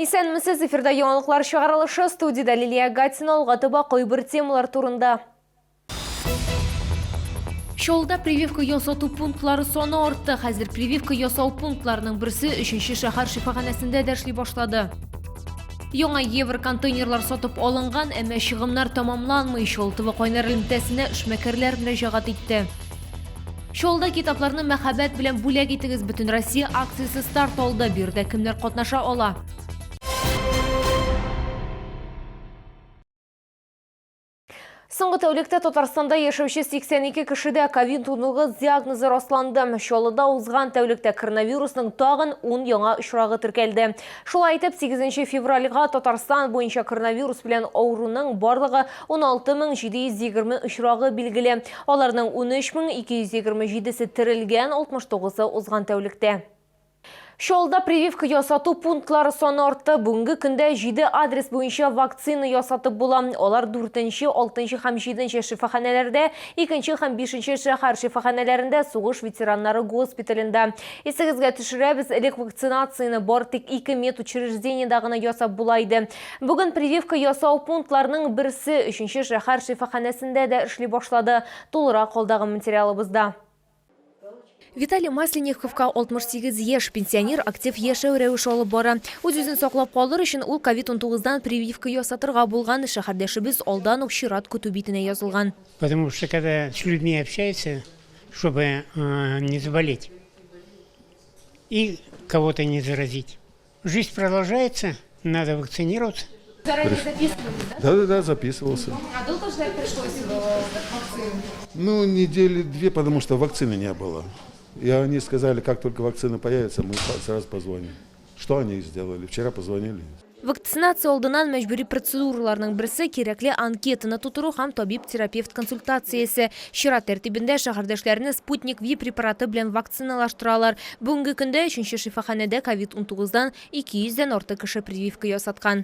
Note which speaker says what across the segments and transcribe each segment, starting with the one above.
Speaker 1: Исәнмесез, эфирда яңалыклар чыгарылышы, студиядә Лилия Гатина, алга таба кайбер темалар турында. Чаллыда прививка ясату пунктлары саны артты. Хәзер прививка ясау пунктларының берсе 3 шәһәр шифаханәсендә дә эшли башлады. Яңа евроконтейнерлар сатып алынган, әмма чыгымнар тәмамланмый. Чаллы кайнар элемтәсенә эшмәкәрләр мөрәҗәгать итте. Чаллыда китапларны мәхәббәт белән бүләк итегез Бөтенроссия акциясе старт алды. Биредә кемнәр катнаша ала? Соңгы тәүлектә Татарстанда яшәүче 82 кешедә ковид-19 диагнозы расланды. Чаллыда узган тәүлектә коронавирусның тагын 10 яңа очрагы теркәлде. Шулай итеп, 8 февральгә Татарстан буенча коронавирус белән авыруның барлыгы 16720 очрагы билгеле. Аларның 13227-се терелгән, 69-ы узган тәүлектә. Чаллыда прививка ясату пунктлары саны артты. Бүгенге көндә 7 адрес буенча вакцина ясатып була. Алар 4, 6 һәм 7 шифаханәләрдә, 2 һәм 5 шәһәр шифаханәләрендә, сугыш ветераннары госпиталендә. Исегезгә төшерәбез, элек вакцинацияне бары тик 2 медучреждениедә гына ясап була иде. Бүген прививка ясау пунктларының берсе 3 шәһәр шифаханәсендә дә эшли башлады. Тулырак алдагы материалыбызда. Виталий Масленниковка 68 яшь, пенсионер актив яшәү рәвеше алып бара. Үз-үзен саклап калыр өчен ул ковид-19 дан прививка ясатырга булган. Шәһәрдәшебез алдан ук чират көтү битенә язылган.
Speaker 2: Потому что когда с людьми общаешься, чтобы не заболеть и кого-то не заразить. Жизнь продолжается, надо вакцинироваться.
Speaker 3: Заранее записывались,
Speaker 4: да? Да, да, да, записывался.
Speaker 3: А долго ждать пришлось вакцину?
Speaker 4: Ну, недели две, потому что вакцины не было. И они сказали, как только вакцина появится, мы сразу позвоним. Что они сделали? Вчера позвонили.
Speaker 1: Вакцинация алдыннан мәҗбүри процедураларның берсе кирәкле анкетаны тутыру һәм табиб-терапевт консультациясе. Чират тәртибендә шәһәрдәшләрне Спутник Ви препараты белән вакциналаштыралар. Бүгенге көндә өченче шифаханәдә ковид-19 дан 200 дән артык кеше прививка ясаткан.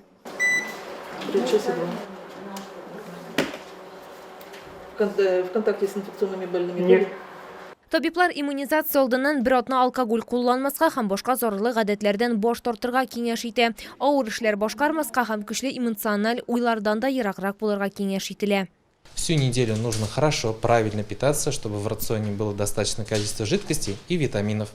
Speaker 5: 36,2. В контакте с инфекционными больными были?
Speaker 1: Табиблар иммунизация алдыннан бер атна алкоголь кулланмаска һәм башка зарарлы гадәтләрдән баш тартырга киңәш итә. Авыр эшләр башкармаска һәм көчле эмоциональ уйлардан да ераграк булырга киңәш ителә.
Speaker 6: Всю неделю нужно хорошо, правильно питаться, чтобы в рационе было достаточное количество жидкостей и витаминов.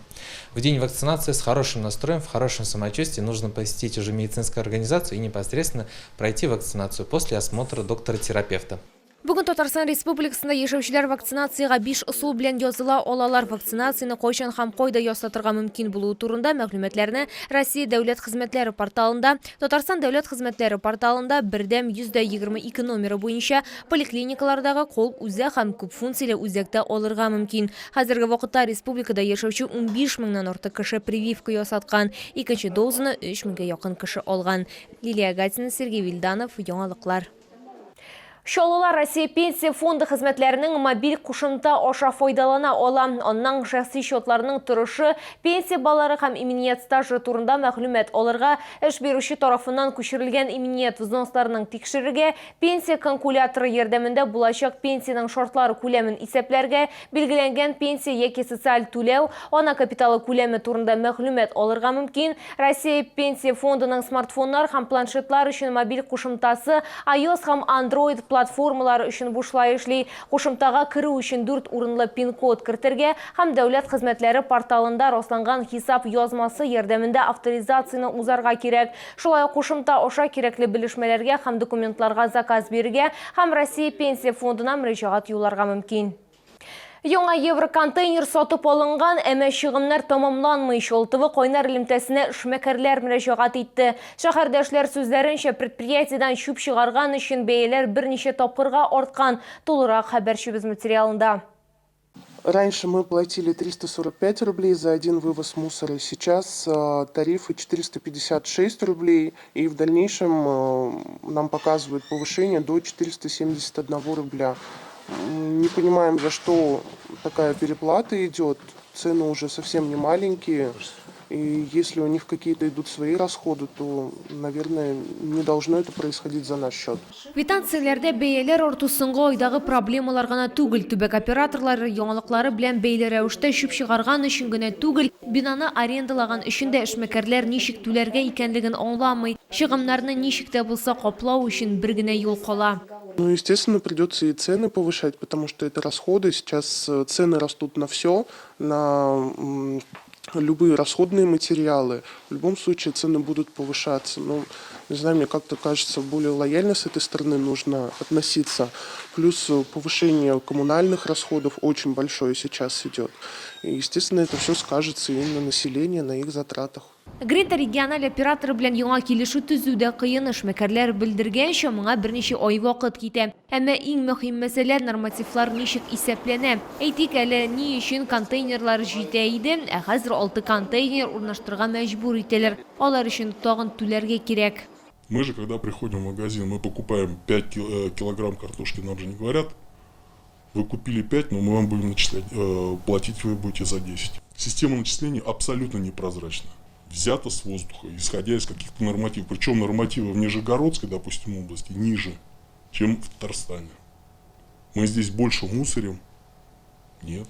Speaker 6: В день вакцинации с хорошим настроем, в хорошем самочувствии нужно посетить уже медицинскую организацию и непосредственно пройти вакцинацию после осмотра доктора-терапевта.
Speaker 1: Бүген Татарстан Республикасында яшәүчеләр вакцинациягә биш ысул белән языла алалар. Вакцинацияне кайчан һәм кайда ясатырга мөмкин булуы турында мәгълүматларны Россия дәүләт хезмәтләре порталында, Татарстан дәүләт хезмәтләре порталында бердәм 122 номеры буенча поликлиникалардагы кол үзәк һәм күпфункцияле үзәктә алырга мөмкин. Хәзерге вакытта республикада яшәүче 15 меңнән артык кеше прививка ясаткан. Икенче дозаны 3 меңгә якын кеше алган. Лилия Гатина, Сергей Вильданов, Яңалыклар. Чаллылар Россия Пенсия фонды хезмәтләренең мобиль кушымта аша файдалана ала. Аннан шәхси счетларының торышы, пенсия баллары һәм иминият стажы турында мәгълүмат алырга, эш бирүче тарафыннан күчерелгән иминият взносларының тикшерергә, пенсия калькуляторы ярдәмендә булачак пенсиянең шартлары күләмен исәпләргә, билгеләнгән пенсия яки социаль түләү, ана капиталы күләме турында мәгълүмат алырга мөмкин. Россия Пенсия фондының смартфоннар һәм планшетлар өчен мобиль кушымтасы iOS һәм Android платформалары өчен бушлай эшли. Кушымтага керү өчен дүрт урынлы пин-код кертергә һәм дәүләт хезмәтләре порталында расланган хисап язмасы ярдәмендә авторизацияне узарга кирәк. Шулай ук кушымта аша кирәкле белешмәләргә һәм документларга заказ бирергә һәм Россия Пенсия фондына мөрәҗәгать юлларга мөмкин. Яңа евроконтейнер сатып алынган, әмма чыгымнар тәмамланмый. Чалтовы кайнар элемтәсенә эшмәкәрләр мөрәҗәгать итте. Шәһәрдәшләр сүзләренчә, предприятиедән чүп чыгарган өчен бәяләр берничә тапкырга арткан. Тулырак хәбәрчебез материалында.
Speaker 7: Раньше мы платили 345 рублей за один вывоз мусора, сейчас тарифы 456 рублей, и в дальнейшем нам показывают повышение до 471 рубля. Не понимаем, за что такая переплата идет. Цены уже совсем не маленькие. И если у них какие-то идут свои расходы, то, наверное, не должно это происходить за наш счет.
Speaker 1: Квитанцияләрдә бәяләр арту соңгы айдагы проблемалар гына түгел. Төбәк операторлары яңалыклары белән бәйле рәвештә чүп чыгарган өчен генә түгел, бинаны арендалаган өчен дә эшмәкәрләр ничек түләргә икәнлеген аңламый. Чыгымнарны ничек тә булса каплау өчен бер генә юл кала.
Speaker 7: Ну, естественно, придется и цены повышать, потому что это расходы. Сейчас цены растут на все, на любые расходные материалы. В любом случае цены будут повышаться. Ну, не знаю, мне как-то кажется, более лояльно с этой стороны нужно относиться. Плюс повышение коммунальных расходов очень большое сейчас идет. И, естественно, это все скажется и на населении, на их затратах.
Speaker 1: Гринта региональ операторы белән яңа килешү төзү дә кыен. Эшмәкәрләр белдергәнчә, моңа берничә ай вакыт китә. Әмма иң мөһим мәсьәлә нормативлар ничек исәпләнә. Әйтик әле, ни өчен контейнерлар җитә иде, ә хәзер алты контейнер урнаштырырга мәҗбүр итәләр. Алар өчен тагын түләргә кирәк.
Speaker 8: Мы же, когда приходим в магазин, мы покупаем 5 килограмм картошки, нам же не говорят: вы купили 5, но мы вам будем начислять, платить вы будете за 10. Система начислений абсолютно непрозрачна. Взята с воздуха, исходя из каких-то нормативов. Причем нормативы в Нижегородской, допустим, области ниже, чем в Татарстане. Мы здесь больше мусорим? Нет.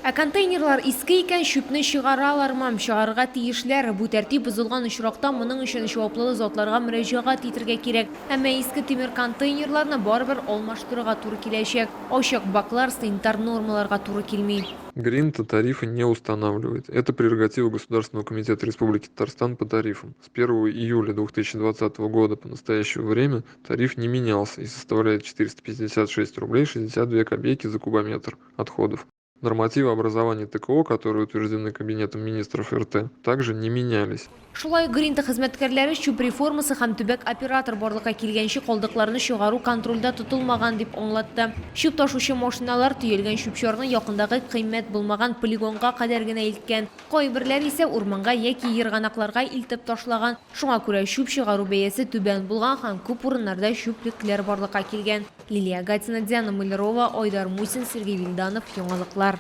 Speaker 1: Ә контейнерлар иске икән, чүпне чыгаралармы? Чыгарырга тиешләр. Бу тәртип бозылган очракта моның өчен җаваплы затларга мөрәҗәгать итәргә кирәк. Әмма иске тимер контейнерларны барыбер алмаштырырга туры киләчәк. Ачык баклар санитар нормаларга туры килми.
Speaker 9: Гринта тарифы не устанавливает. Это прерогатива Государственного комитета Республики Татарстан по тарифам. С 1 июля 2020 года по настоящее время тариф не менялся и составляет 456 рублей 62 копейки за кубометр отходов. Нормативы образования ТКО, которые утверждены Кабинетом министров РТ, также не менялись.
Speaker 1: Шулай ук Гринта хезмәткәрләре чүп реформасы һәм төбәк оператор барлыкка килгәнче калдыкларны чыгару контрольдә тотылмаган дип аңлатты. Чүп ташучы машиналар төялгән чүп-чарны якындагы кыйммәт булмаган полигонга кадәр генә илткән. Кайберләре исә урманга яки ерганакларга илтеп ташлаган. Шуңа күрә чүп чыгару бәясе түбән булган һәм күп урыннарда чүплекләр барлыкка килгән. Лилия Гатина, Диана Мылярова, Айдар Мусин, Сергей Вильданов, Яңалыклар.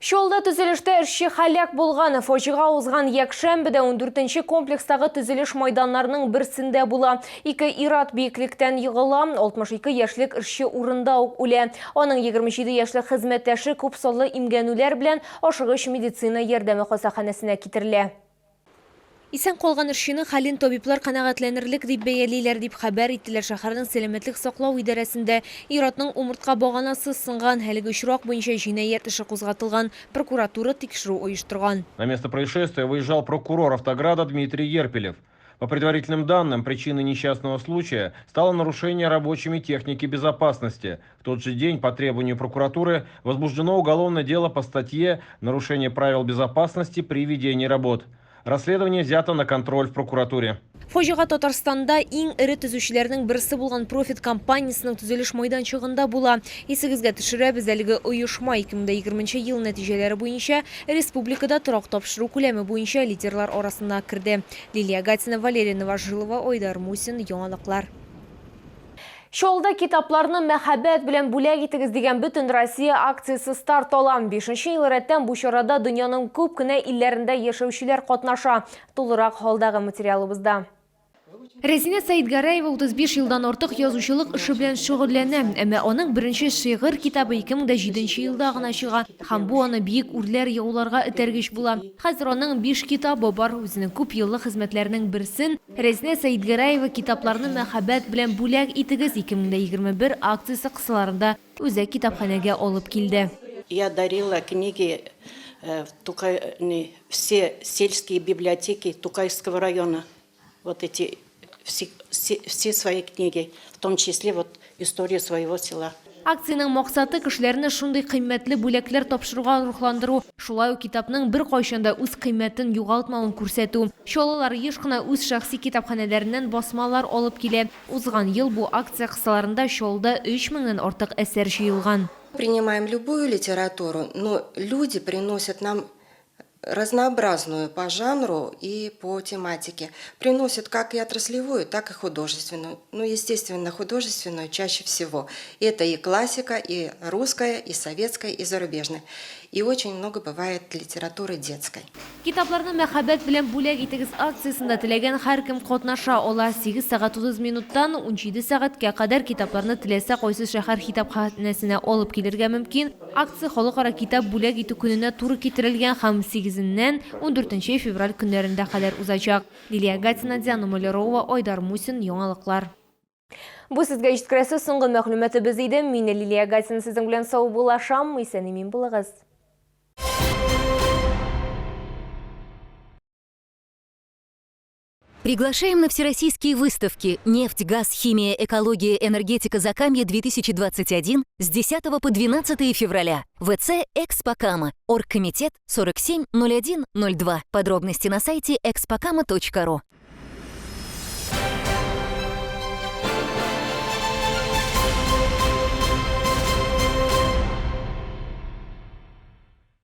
Speaker 1: Чаллыда төзелештә эшче һәлак булган. Фаҗига узган якшәмбедә 14 комплекстагы төзелеш майданнарының берсендә була. Ике ир-ат биеклектән егыла, 62 яшьлек эшче урында ук үлә. Аның 27 яшьлек хезмәттәше күп санлы имгәнүләр белән ашыгыч медицина ярдәме хастаханәсенә китерелә. Исән калган эшченең хәлен табиблар канәгатьләнерлек дип бәялиләр, дип хәбәр иттеләр шәһәрнең сәламәтлек саклау идарәсендә. Ир-атның умыртка баганасы сынган. Әлеге очрак буенча җинаять эше кузгатылган. Прокуратура тикшерү оештырган.
Speaker 10: На место происшествия выезжал прокурор Автограда Дмитрий Ерпелев. По предварительным данным, причиной несчастного случая стало нарушение рабочими техники безопасности. В тот же день по требованию прокуратуры возбуждено уголовное дело по статье «Нарушение правил безопасности при ведении работ». Расследование взято на контроль в прокуратуре.
Speaker 1: Фаҗига Татарстанда иң эре төзүчеләрнең берсе булган Профит компаниясенең төзелеш майданчыгында була. Исегезгә төшерәбез, әлеге оешма 2020 ел нәтиҗәләре буенча республикада торак тапшыру күләме буенча лидерлар арасына керде. Лилия Гатина, Валерия Новожилова, Айдар Мусин, Яңалыклар. Чаллыда китапларны мәхәббәт белән бүләк итегез дигән бөтен Россия акциясе старт ала. Бишенче ел рәттән бу чарада дөньяның күп кенә илләрендә яшәүчеләр катнаша. Тулырак алдагы материалыбызда. Рәзинә Сәидгәрәева 35 елдан артык язучылык эше белән шөгыльләнә. Әмма аның беренче шигырь китабы 2007 елда гына чыга. Һәм бу аны биек үрләр яуларга этәргеч була. Хәзер аның 5 китабы бар. Үзенең күп еллык хезмәтләренең берсен Рәзинә Сәидгәрәева китапларны мәхәббәт белән бүләк итегез 2021 акциясе кысаларында үзәк китапханәгә алып килде.
Speaker 11: Я дарила книги в Тукай, не, все сельские библиотеки Тукайского района. Вот эти все свои книги, в том числе вот историю своего села.
Speaker 1: Акциянең максаты кешеләрне шундый кыйммәтле бүләкләр тапшыруга рухландыру, шулай ук китапның беркайчан да үз кыйммәтен югалтмавын күрсәтү. Чаллылар еш кына үз шәхси китапханәләреннән басмалар алып килә. Узган ел бу акция кысаларында Чаллыда 3 меңнән артык әсәр җыелган.
Speaker 12: Принимаем любую литературу, но люди приносят нам разнообразную по жанру и по тематике. Приносят как и отраслевую, так и художественную. Ну, естественно, художественную чаще всего. Это и классика, и русская, и советская, и зарубежная. И очень много бывает литературы детской.
Speaker 1: Китапларны мәхәббәт белән бүләк итегез акциясендә теләгән һәркем катнаша ала. 8 сәгать 30 минуттан 17 сәгатькә кадәр китапларны теләсә кайсы шәһәр китапханәсенә алып килергә мөмкин. Акция Халыкара китап бүләк итү көненә туры китерелгән һәм сигезеннән ундүртенче февраль көннәрендә кадәр узачак. Лилия Гатина, Диана Малярова, Айдар Мусин, Яңалыклар. Бу сезгә җиткерәсе соңгы мәгълүматыбыз иде. Мин Лилия Гатина сезнең белән саубуллашам. Исән-имин булыгыз.
Speaker 13: Приглашаем на всероссийские выставки «Нефть, газ, химия, экология, энергетика Закамье-2021» с 10 по 12 февраля. ВЦ «Экспокама». Оргкомитет 470102. Подробности на сайте expokama.ru.